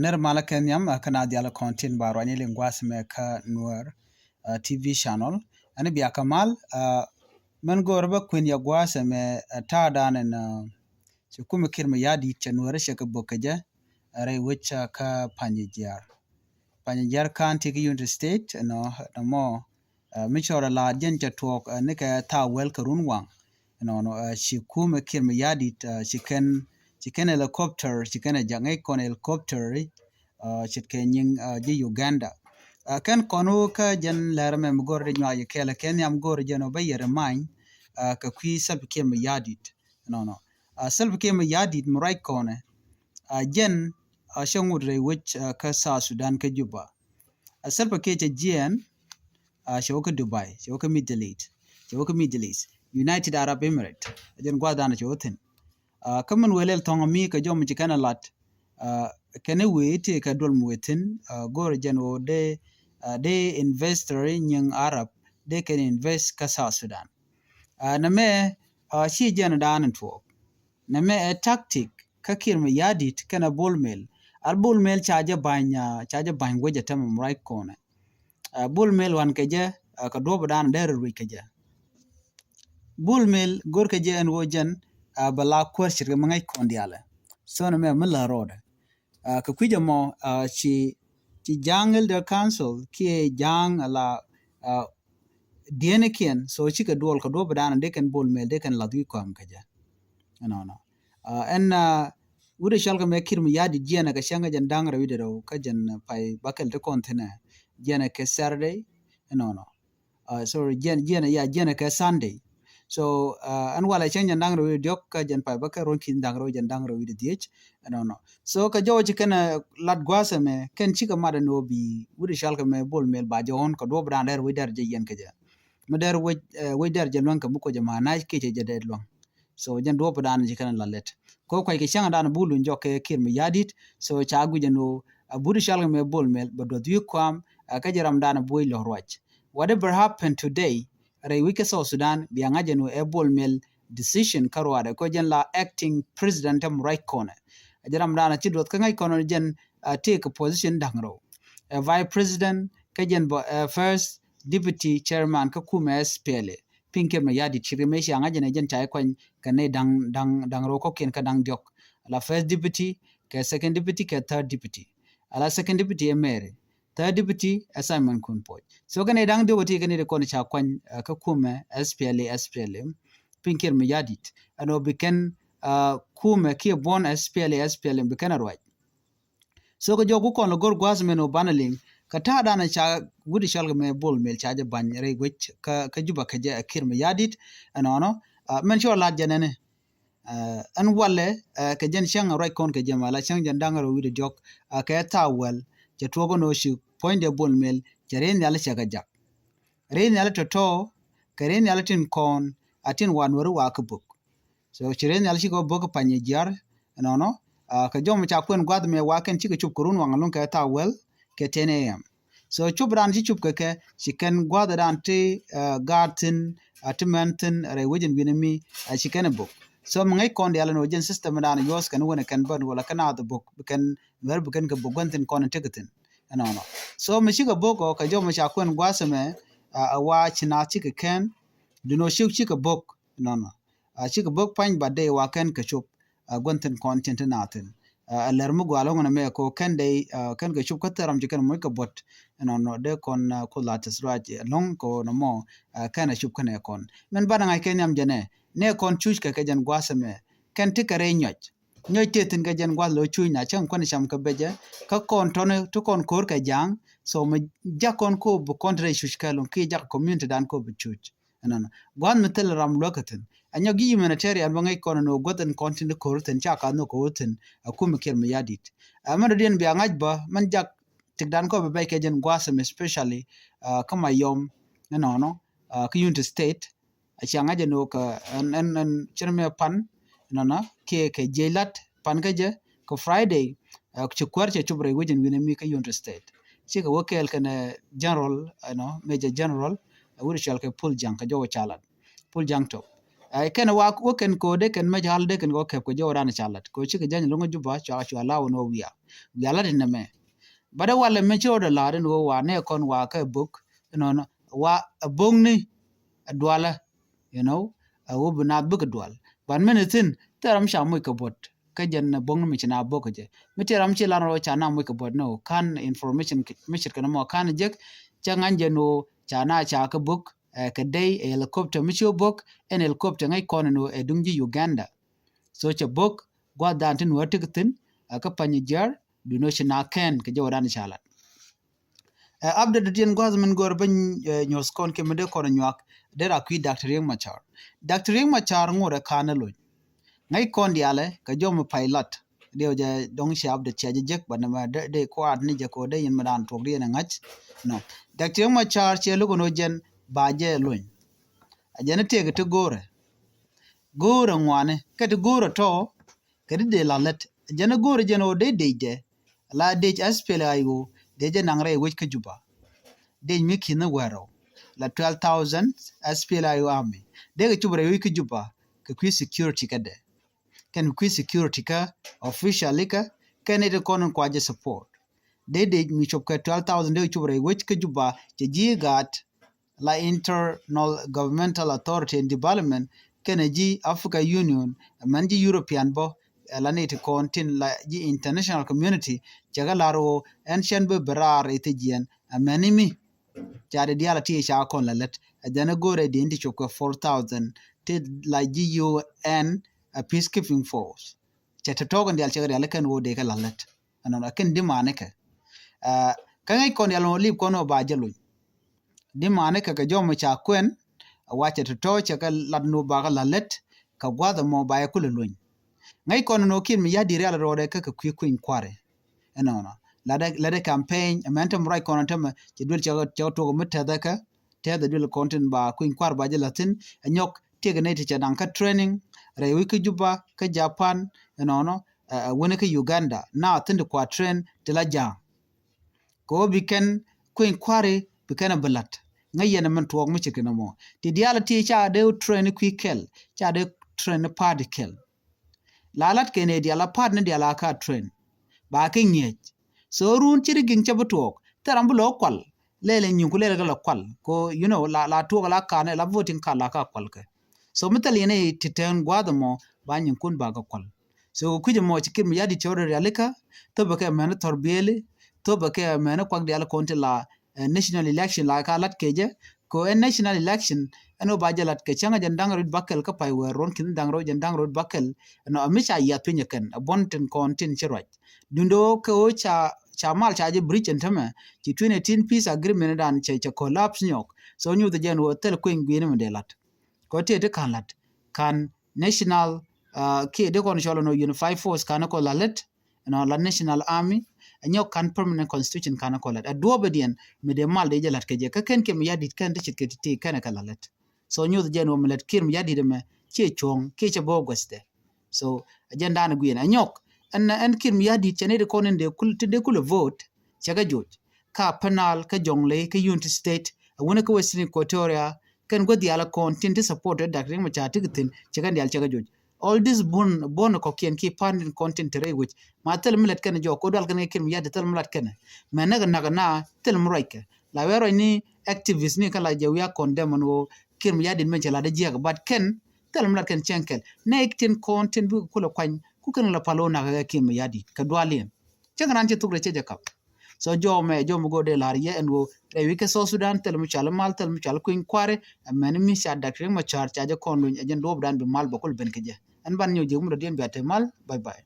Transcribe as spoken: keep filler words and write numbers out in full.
Nɛr malä kɛ nhiam, ɛ, kä na dhial kɔn tin ba ruany liŋ gua̱a̱th mɛ kä Nuɛr, ɛ, T V channel. Ɛn bia kä mal, ɛ, mɛn go̱o̱r bä kui̱n yɛ gua̱a̱th mɛ, ɛ, ta̱a̱ dan ɛn, ɛ, ci kumɛ Kiir Mayardit cɛ Nuɛr cɛ kɛ bok kɛ jɛ, ɛ, rɛy wec, ɛ, kä Panyijiar. Panyijiar County kä Unity State, ɛnɔ, ɛnɔ mɔ, ɛ, mi cɔrɛ la jɛn cɛ tuɔɔk, ɛ, ni kɛ thaak wäl kɛ run waŋ. Ɛnɔnɔ, ɛ, ci kumɛ Kiir Mayardit, ɛ, ci kɛn, ci kɛn helicopter, ci kɛn ɛ jak ŋäc kɔn helicopter, ɛ, ce̱tkɛ nyiŋ, ɛ, ji̱ Uganda. Ɛ, kɛn kɔn wä kä jɛn lɛr mɛ mi go̱r di nyuak yɛ kɛɛl, kɛ nhiam go̱r jɛn wä bä yɛ remind, ɛ, kɛ kui̱ Salva Kiir Mayardit. Ɛnɔnɔ. Ɛ, Salva Kiir Mayardit mi ruac kɔnɛ, ɛ, jɛn, ɛ, cɛ ŋut rɛy wec, ɛ, kä South Sudan kä Juba. Ɛ, Salva Kiir cɛ jiɛɛn, ɛ, cɛ wä kä Dubai, cɛ wä kä Middle East, cɛ wä kä Middle East, United Arab Emirates. Ɛ jɛn gua̱a̱th dan cɛ wä thi̱n. Ɛ, kä min wëë lɛl thɔ̱ŋ mi kɛ jɔm ci kɛn ɛ lat, ɛ, kɛn wëë ti kɛ duɔl mi wëë thi̱n, ɛ, go̱o̱rɛ jɛn wä dee, ɛ, dee investor nyiŋ Arab, dee kɛn invest kä South Sudan. Ɛ, nɛmɛ, ɛ, ci jɛn dan tuɔɔk. Nɛmɛ ɛ tactic kä Kiir Mayardit kɛnɛ Bol Mel. Al Bol Mel ca jɛ ba̱ny, ɛ, ca jɛ ba̱ny wec ɛ tämɛ mi ruac kɔnɛ. Ɛ, Bol Mel wan kɛ jɛ, ɛ, kɛ duɔ̱p dan dee rɛ ruec kɛ jɛ. Bol Mel go̱r kɛ jɛ ɛn wä jɛn, ɛ, bɛ la kuäär ce̱tkɛ mi ŋäc kɔn diaalɛ. So nɛmɛ mi la rɔɔdɛ. Ɛ, kɛ kui̱c ɛmɔ, ɛ, ci, ci Ja̱a̱ŋ Elder Council kiɛ Ja̱a̱ŋ ala, ɛ, diɛnikiɛn, so cikɛ duɔl kɛ duɔ̱p dan dee kɛn Bol Mel dee kɛn lath wi̱i̱ kɔam kɛ jɛ. Ɛnɔnɔ. Ɛ, ɛn, ɛ, wut ɛ cɔl kɛ mɛ Kiir Mayardit jiɛnɛ kɛ cäŋ kɛ jɛn da̱ŋ rɛw wi̱cdɛ rɛw kä jɛn, ɛ, pay bäkɛl ti kɔn thi̱nɛ. Jiɛnɛ kɛ Saturday, ɛnɔnɔ. Ɛ, sorry, jiɛn, jiɛnɛ, ya, jiɛnɛ kɛ Sunday. So, ɛ, ɛn walɛ cäŋ jɛn da̱ŋ rɛw wi̱cdɛ diɔ̱k kä jɛn pay bäkɛl ruɔ̱n ki̱n da̱ŋ rɛw wi̱cdɛ dhiec, ɛnɔnɔ. So kɛ jɔwä ci kɛn, ɛ, lat gua̱a̱th ɛmɛ, kɛn cikɛ mat ɛn ɣöö bi wut ɛ cɔl kɛ mɛ Bol Mel ba jɛ ɣɔ̱n kɛ duɔ̱p dan dɛr wec dɛr jɛ yɛn kɛ jɛ. Mi dɛr wec, ɛ, wec dɛr jɛ luäŋ kɛ mi kuɔcɛ ma na̱c kiɛ cɛ jɛ dɛr luäŋ. So jɛn duɔ̱p dan ci kɛn la lɛt. Kɛ kuac kɛ cäŋ dan buk luny jɔk kɛ Kiir Mayardit. So ca guic ɛn ɣöö a but cɔal kɛ mɛ Bol Mel bɛ duɔth wi̱i̱ kuam, ɛ, kä jɛ ram dan buɔc lɔ̱k ruac. Whatever happened today, rɛy wec kä South Sudan, bia ŋa̱c ɛn ɣöö ɛ Bol Mel decision kä ruaadɛ kɛ jɛn la acting president ɛm ruac kɔnɛ. Ɛ jɛ ram dan ci duɔth kä ŋäc kɔnɛ jɛn, ɛ, take a position da̱ŋ rɛw. Ɛ vice president kä jɛn bä, ɛ, first deputy chairman kä kumɛ S P L A. Piŋ Kiir Mayardit ci rimɛ ci aŋa jɛn ɛ jɛn ca i̱ kuany kɛ nɛy da̱ŋ, da̱ŋ, da̱ŋ rɛw kɔ̱kiɛn kä da̱ŋ diɔ̱k. Ala first deputy, kɛ second deputy, kɛ third deputy. Ala second deputy ɛ Mary. Third deputy ɛ Simon Kun Puɔc. So kɛ nɛy da̱ŋ diɔ̱k ɛ ti kɛ nɛy ti kɔn ca kuany, ɛ, kä kumɛ S P L A, S P L M. Piŋ Kiir Mayardit. Ɛn ɣöö bi kɛn, ɛ, kumɛ kiɛ buɔ̱n S P L A, S P L M bi kɛn a ruac. So kɛ jɔk ku kɔn lɛ go̱r gua̱a̱th mɛn wä banɛ liŋ kɛ ta̱a̱ danɛ ca wut i̱ cɔl kɛ mɛ Bol Mel ca jɛ ba̱ny rɛy guec kä, kä Juba kɛ jɛ ɛ Kiir Mayardit ɛnɔnɔ. Ɛ, mɛn cɔ lat jɛ nɛnɛ. Ɛ, ɛn walɛ, ɛ, kɛ jɛn cäŋ ruac kɔn kɛ jɛ ma la cäŋ jɛn da̱ŋ rɛw wi̱cdɛ diɔ̱k, ɛ, kɛ thaak wäl cɛ tuɔɔk ɛn ɣöö ci puɔ̱nydɛ Bol Mel cɛ riey nhial cɛ kɛ jak. Riey nhial tɔ̱tɔ̱ kɛ riey nhial tin kɔn a tin wa Nuɛri wa kä bök. So ci riey nhial cikɛ wä bök kä Panyijiar ɛnɔnɔ. Ɛ, kɛ jɔm ca kuɛn gua̱th mɛ wa kɛn cikɛ cup kɛ run waŋ ɛlɔ̱ŋ kɛ thaak wäl kɛ ten A M. So cup dan ci cup kɛ kɛ ci kɛn gua̱th dan ti, ɛ, gaat thi̱n, ɛ, ti mɛn thi̱n rɛy wec in wi̱n mi, ɛ, ci kɛn ɛ bök. So mi ŋäc kɔn diaal ɛn ɣöö jɛn system dan yuɔth kɛn wänɛ kɛn bän wala kɛn a dhɛ bök bi kɛn Nuɛr bi kɛn kɛ bök gua̱n thi̱n kɔn in tekɛ thi̱n. Ɛnɔnɔ. So mi cikɛ bök ɔ kɛ jɔm ca kuɛn gua̱th mɛ, ɛ, ɛ wa ci naath cikɛ kɛn. Duno cik cikɛ bök. Ɛnɔnɔ. A cikɛ bök pany ba dee wa kɛn kɛ cop. A gua̱n thi̱n kɔn tin ti na thi̱n. A lɛr mi gɔaa lo̱ŋ nɛ mɛ ko kɛn dee, a, kɛn kɛ cop kä thɛr ram ci kɛn moc kɛ buɔ̱t. Ɛnɔnɔ dee kɔn, a, Kuoth la tɛth ruac, a, lo̱ŋ ko nɔmɔ, a, kɛn a cop kɛn ɛ kɔn. Mɛn banɛ ŋa̱c kɛ nhiam jɛ nɛ. Nɛ kɔn cuc kɛ kɛ jɛn gua̱a̱th ɛmɛ. Kɛn ti kɛ rɛy nyɔc. Nyɔc tëë thi̱n kɛ jɛn gua̱th lo̱ cuc na cäŋ kuäni cam kɛ becɛ. Kä kɔn tɔni ti kɔn ko̱r kɛ ja̱a̱ŋ. So mi jak kɔn ko bi kɔn ti rɛy cuc kɛ lo̱ŋ ki jak community dan ko bi cuc. Ɛnɔnɔ. Gua̱a̱th mi thil ram luäk kä thi̱n. Ɛ nyɔk ji̱ humanitarian bä ŋäc kɔn ɛn ɣöö guäth ɛn kɔn tin ti ko̱r thi̱n ca ka nhök kɛ wä thi̱n. Ɛ kumɛ Kiir Mayardit. Ɛ mɛn dɔ̱diɛn bia ŋa̱c bä mɛn jak tikdan kɔ bi bɛc kɛ jɛn gua̱a̱th ɛmɛ especially, ɛ, kä Mayom. Ɛnɔnɔ. Ɛ, kä Unity State. A cia ŋa̱c ɛn ɣöö kɛ ɛn, ɛn, ɛn cir mɛ pan. Ɛnɔnɔ. Kiɛ kɛ jiɛc lat pan kä jɛ kɛ Friday. Ɛ, ci kuäär cɛ cop rɛy wec in wi̱n ɛmi kä Unity State. Cikɛ wä kɛɛl kɛnɛ general, ɛnɔ, Major General, ɛ, wut cɔal kɛ Pul Jaŋ kɛ jɔwä ca lat. Pul Jaŋ Top. Ɛ kɛn wa wä kɛn ko dee kɛn mec hal dee kɛn kɔ kɛp kɛ jɔw dan ca lat ko cikɛ jany loŋ Juba cua cua la wä ni wä wiaa. Wiaa lat in nɛmɛ. Bat ɛ walɛ mec ci rɔ dɛ lar in wä wa nɛ kɔn wa kɛ bok inɔnɔ wa ɛ bok ni ɛ dualɛ. You know, ɛ wä bi naath bikɛ dual. Ban mini thin thil ram ca moc kɛ buɔt kä jɛn ɛ bok ni mi ci na bok kɛ jɛ. Mi thil ram ci lan rɔ ca na moc kɛ buɔt ni wä kan information mi cit kɛn mɔ kan jek. Cɛ ŋa̱ny jɛn wä ca na ca kɛ bok ɛ kɛ dey ɛ helicopter mi ci wä bok ɛn helicopter ŋäc kɔn ni wä ɛ duŋ ji̱ Uganda. So cɛ bok gua̱th dan tin wä tik thin ɛ kä pany jiar duno ci na kɛn kɛ jɛ wä dan ca lat. Ɛ update dien gua̱th min gör ben nyuɔth kɔn kɛ mi dee kɔn nyuak dee ra kui̱ Doctor Riek Machar. Doctor Riek Machar ŋurɛ kan luny. Ŋäc kɔn dialɛ kɛ jɔm pilot. Diɛw jɛ dɔŋ ci update cɛ jɛ jek ba nɛmɛ dee kuat ni jɛ ko dee yin mi dan tuɔk dee yin ŋa̱c. No. Doctor Riek Machar cɛ lukun wä jɛn ba jɛ luny. A jɛn tëëk ti go̱o̱rɛ. Go̱o̱rɛ ŋuani kɛ ti go̱o̱rɛ tɔ kɛ ti dee la lät. A jɛn go̱o̱rɛ jɛn wä dee dee jɛ. La dec S P L A I O dee jɛ naŋ rɛy wec kä Juba. Dec mi ki̱n ni wɛrɛ la twelve thousand S P L A I O army dee kɛ cup rɛy wec kä Juba kɛ kui̱ security kä dɛ. Kɛn kui̱ security kä official ikä kɛn iti kɔn in kua jɛ support. Dee dec mi cup kɛ twelve thousand dee kɛ cup rɛy wec kä Juba cɛ ji̱ gaat la Internal Governmental Authority and Development kɛnɛ ji̱ Africa Union mɛn ji̱ European bä. Ɛ la ni ti kɔn tin la ji̱ international community cɛ kɛ lar wä ɛn cɛn bä bɛ raar ithi jiɛn. Ɛ mɛn imi ca di dial a ti ca kɔn la lät. Ɛ jɛn ɛ go̱rɛ di in ti cop kɛ four thousand ti la ji̱ U N a peacekeeping force. Cɛ tɔtɔk in dial cɛ kɛ dial kɛn wä dee kɛ la lät. Ɛnɔn a kɛn di manikɛ. Ɛ kä ŋäc kɔn dial wä lip kɔn wä ba jɛ luny. Di manikɛ kɛ jɔm ca kuɛn a wacɛ tɔtɔ cɛ kɛ lat nu ba kɛ la lät. Kɛ gua̱th ɛmɔ ba yɛ kulɛ luny. Ŋäc kɔn nɔ kiɛn mi ya̱ di rial rɔɔdɛ kä kɛ kui̱ kui̱ny kua̱ri. Ɛnɔnɔ latdɛ latdɛ campaign ɛmɛn tɛm ruac kɔn tɛmɛ cɛ duel cɛ kɛ tuɔk mi tɛthɛ kɛ tɛthɛ duel kɔn tin ba kui̱ny kua̱r ba jɛ la thin. Ɛ nyɔk tiek ni ti cɛ daŋ kä training rɛy wi̱c kä Juba kä Japan. Ɛnɔnɔ ɛ wini kä Uganda na thin ti kua train ti la ja̱a̱ŋ. Kɛ ɣöö bi kɛn kui̱ny kua̱ri bi kɛn a bi la̱t. Ŋäc yɛn ɛmɛn tuɔɔk mi ce̱tkɛ nɔmɔ ti diaal a ti ca dee train kui̱ kɛl ca dee train party kɛl. La lat kɛn ɛ dial a part ni dial a ka train ba kɛ ŋiɛc. So run ci ri giŋ cɛ bi tuɔɔk thil ram bi lɔ kual. Lɛl ɛ nyiŋku lɛl kɛ la kual ko you know la la tuɔɔk la kan ɛ la voting card la ka kual kɛ. So mi thil yɛn ɛ ti tɛn gua̱a̱th ɛmɔ ba nyiŋkun ba kɛ kual. So kɛ kui̱c ɛmɔ ci Kiir Mayardit cɛ rɔ rialikä thop bɛ kɛ mɛn thɔr bieli thop bɛ kɛ mɛn kuak dial kɔn ti la national election la ka lat kɛ jɛ. Ko ɛn national election ɛn ɣöö ba jɛ lat kɛ cäŋ a jɛn da̱ŋ rɔ̱t bäkɛl kä pay wɛɛr ruɔ̱n ki̱n da̱ŋ rɔ̱t jɛn da̱ŋ rɔ̱t bäkɛl. Ɛn ɣöö mi ca yiath piny ɛ kɛn ɛ buɔ̱n tin kɔn tin ci ruac. Duundɛ ɣöö kɛ ɣöö ca ca mal ca jɛ bridge ɛn tämɛ ci twenty eighteen peace agreement dan cɛ cɛ collapse nyɔk. So nyuth jɛn ɣöö thil kueny gui̱ni mi dee lat. Kɛ ɣöö tëë ti ka̱n lat ka̱n national kiɛ dee kɔn cɔl ɛn ɣöö unified force ka̱n kɔ la lät. Ɛnɔ la national army ɛ nyɔk ka̱n permanent constitution ka̱n kɔ lät ɛ duɔ̱ɔ̱pɛ diɛn mi dee mal dee jɛ la̱t kɛ jɛ kä kɛn Kiir Mayardit kɛn ti ce̱tkɛ ti ti kɛn ɛ kɛ la lät. So nyuth jɛn wä mi lät Kiir Mayardit ɛmɛ ciɛ cuɔ̱ŋ kiɛ cɛ bä guɛthdɛ. So ɛ jɛn da̱a̱n ɛ guiɛn ɛ nyɔk ɛn ɛn Kiir Mayardit cɛ ni ti kɔn in dee kul ti dee kulɛ vote cɛ kɛ joc. Ka Penal kä Jonglei kä Unity State ɛ wunɛ kä Western Equatoria kɛn guäth diaal kɔn tin ti support ɛ Doctor Riek Machar ti kɛ thi̱n cɛ kɛn diaal cɛ kɛ joc. All this buɔ̱n buɔ̱n kɔkiɛn ki pan tin kɔn tin te rɛy wec ma thil mi lɛt kɛn jɔk ko dual kɛn kɛ Kiir Mayardit thil mi lat kɛn. Mɛ näk näk na thil mi ruac kɛ la wee ruac ni activist ni kä la jɛ wiak kɔn dɛmɛn wo Kiir Mayardit mɛ cɛ lat jiɛk but kɛn thil mi lat kɛn cɛn kɛl nɛ tin kɔn tin bi kulɛ kuany ku kɛn la pal wo nak kɛ Kiir Mayardit kɛ dual yɛn. Cɛ kɛ nan cɛ thuk rɛ cɛ jɛ kap. So jɔmɛ jɔmɛ go̱o̱r dee la̱r yɛ ɛn ɣöö rɛy wi̱c kɛ South Sudan thil mi cual mal thil mi cual kui̱ny kua̱ri. Ɛmɛn mi ca Doctor Riek Machar ca jɛ kɔn luny ɛ jɛn duɔ̱ɔ̱pdan bi mal bɛ kul ben kɛ jɛ. Ɛn ban nyɔk jiäk mi dɔ̱diɛn bia te mal. Bye bye.